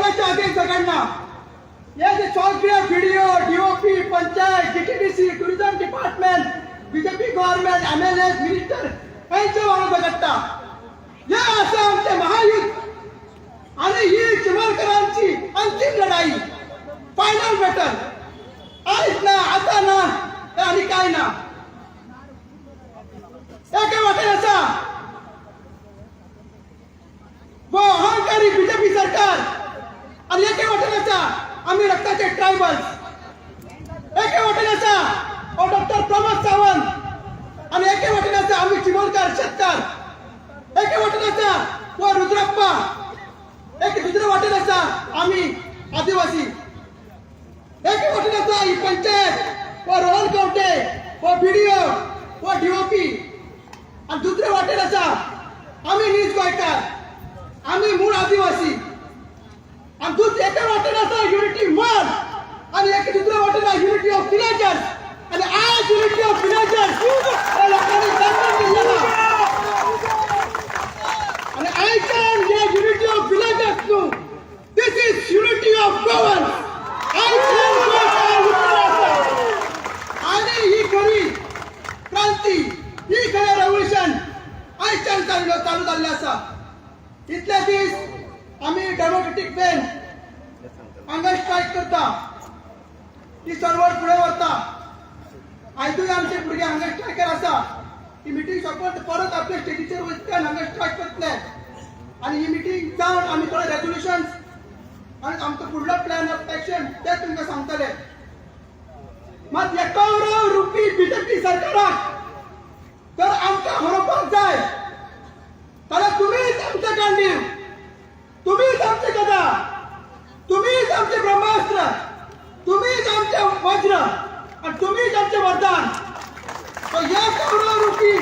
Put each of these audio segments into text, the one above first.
ट्रायबलाच्या against झगडना. हे जे सगळे BDO, DOP, panchayat, GTDC, tourism department, BJP government, MLA, minister यांच्या वांगडा झगडटा. हे असं आमचे महायुद्ध आणि ही चिमणकरांची अंतिम लढाई, फायनल बॅटल. आयज ना, आता ना आणि काय ना. एके वाटेन आसा व अहंकारी बीजेपी सरकार आणि एके वाटेन आसा आमी रक्ताचे ट्रायबल्स. एके वाटेन आसा हो डॉक्टर प्रमोद सावंत आणि एके वाटेन आसा आमी चिमोलकर शेतकार. एके वाटेन आसा हो रुद्रप्पा, एक दुसरे वाटेन आसा आमी आदिवासी. एके वाटेन आसा ही पंचायत, हो रोहन खंवटे, हो बीडीओ, हो डीओपी आणि दुसरे वाटेन आसा आमी नीज गोंयकार, आमी मूळ आदिवासी. आणि दुसरे एका वाटेन आसा युनिटी मॉल आणि एक दुसऱ्या वाटेन युनिटी ऑफ विलेजर्स. आणि आज युनिटी ऑफ विलेजर्स लोकांनी सन्मान दिलेला आणि आयच्यान हे युनिटी ऑफ विलेजर्स न्हू, this is unity of Goans. आयच्यान गोंयकार उठलेलो आसा आणि ही खरी क्रांती, ही खरें रेव्होल्युशन आयच्यान चालू चालू जाल्लें आसा. इतले दीस आमी डेमोक्रेटीक वेन हांगा स्ट्रायक करता, ही चळवळ फुडें व्हरता. आयजूय आमचे भुरगे हांगा स्ट्रायकर आसा. ही मिटींग सोंपून परत आपल्या स्टेजीचेर वयतले आनी हांगा स्ट्रायक करतले आणि ही मिटींग जावन आमी थोडे रेजोल्युशन्स आणि आमचो फुडलो प्लॅन ऑफ एक्शन ते तुमकां सांगतले. मात हे कौरव रुपी बीजेपी सरकाराक तर आमकां हरोवपाक जाय जाल्यार तुमीच आमचे गांडीव, तुमीच आमचे गदा, तुमीच आमचे ब्रह्मास्त्र, तुमीच आमचे वज्र आणि तुमीच आमचे वरदान. तर या कौरव रुपी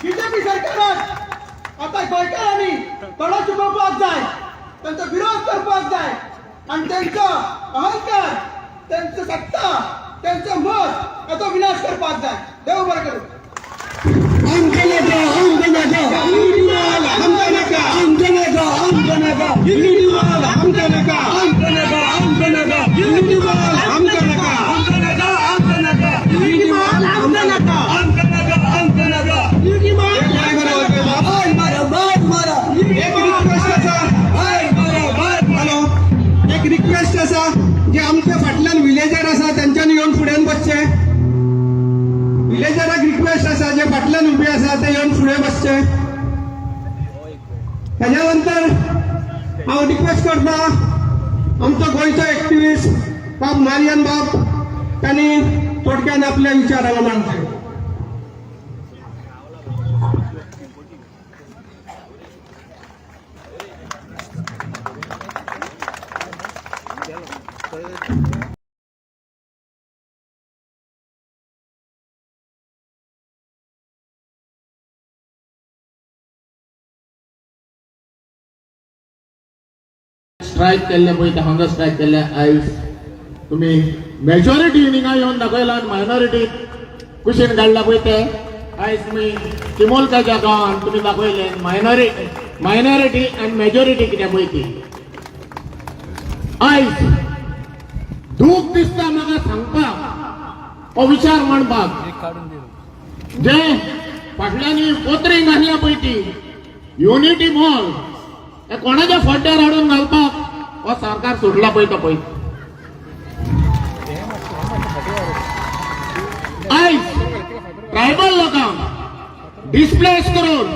बीजेपी सरकाराक आता गोंयकारांनी तडो चुकोवपाक जाय, त्यांचो विरोध करपाक जाय आणि त्यांचो अहंकार, त्यांचं सत्ता, त्यांचं मत हाचो विनाश करपाक जाय. देव बरें करूं. आमकां नाका, आमकां नाका, आमकां नाका, आमकां नाका, आमकां नाका, आमकां नाका, आमकां नाका, आमकां नाका, आमकां नाका, आमकां नाका, आमकां नाका, आमकां नाका, आमकां नाका, आमकां नाका. बाय मारा, बाय मारा. एक रिक्वेस्ट आसा. बाय मारा, बाय. हॅलो, एक रिक्वेस्ट आसा, जे आमच्या फाटल्यान विलेजर आसा तेंच्यांनी येवन फुड्यान बसचे. विलेजराक रिक्वेस्ट आसा, जे फाटल्यान उबे आसा ते येवन फुडें बसचे. तेच्या नंतर हांव रिक्वेस्ट करता आमचो गोंयचो एक्टिविस्ट बाब मारियन बाब, तांणी थोडक्यान आपले विचार हांगा मांडचे. स्ट्रायक केल्ले पळय, ते हंगर स्ट्रायक केल्ले. आयज तुमी मेजॉरिटी हिंगा येवन दाखयला आनी मायनॉरिटी कुशीन काडला पळय ते. आयज तुमी चिमोलकाच्या गांवान तुमी दाखयले मायनॉरिटी आनी मेजॉरिटी कितें पळय ती. आयज दूख दिसता म्हाका सांगपाक, हो विचार मांडपाक, जे फाटल्यांनी पोत्रींग घातल्या पळय ती युनिटी मॉल, हे कोणाच्या फड्ड्यार हाडून घालपाक हो सरकार सुटला पळय तो पळय. आयज ट्रायबल लोकांक डिस्प्लेस करून,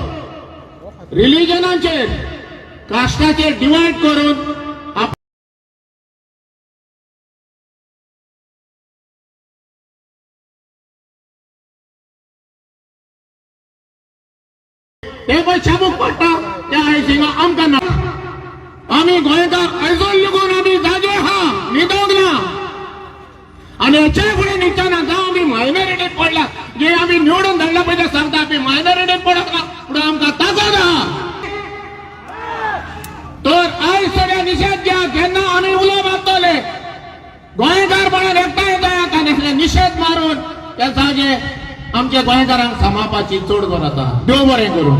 रिलिजनाचेर, कास्टाचेर डिवायड करून ते पळय चाबूक पडटा ते आयज हिंगा आमकां ना. आमी गोंयकार आयजून लेगून आमी जागे आहा, न्हिदोंक ना आनी हेच्याय फुडें न्हिदचे ना. जावं आमी मायनॉरिटीत पडल्या, जे आमी निवडून धाडला पळय ते सांगता आमी मायनॉरिटीत पडत ना, पूण आमकां ताकद आहा. तर आयज सगळ्या निशेध घ्या. जेन्ना आमी उलो मारतले, गोंयकारपणान एकठांय जायात आनी निशेध मारून त्या जागे आमच्या गोंयकारांक सांबाळपाची चड गरज आसा. देव बरें करूं.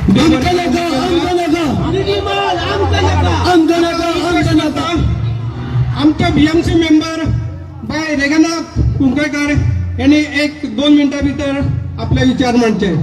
आमकां नाका, आमकां नाका. आमकां नाका, आमकां नाका. आमचे बीएमसी मेंबर बाय रेगना कुंकळकर यांनी एक दोन मिनिटां भितर आपले विचार मांडचे.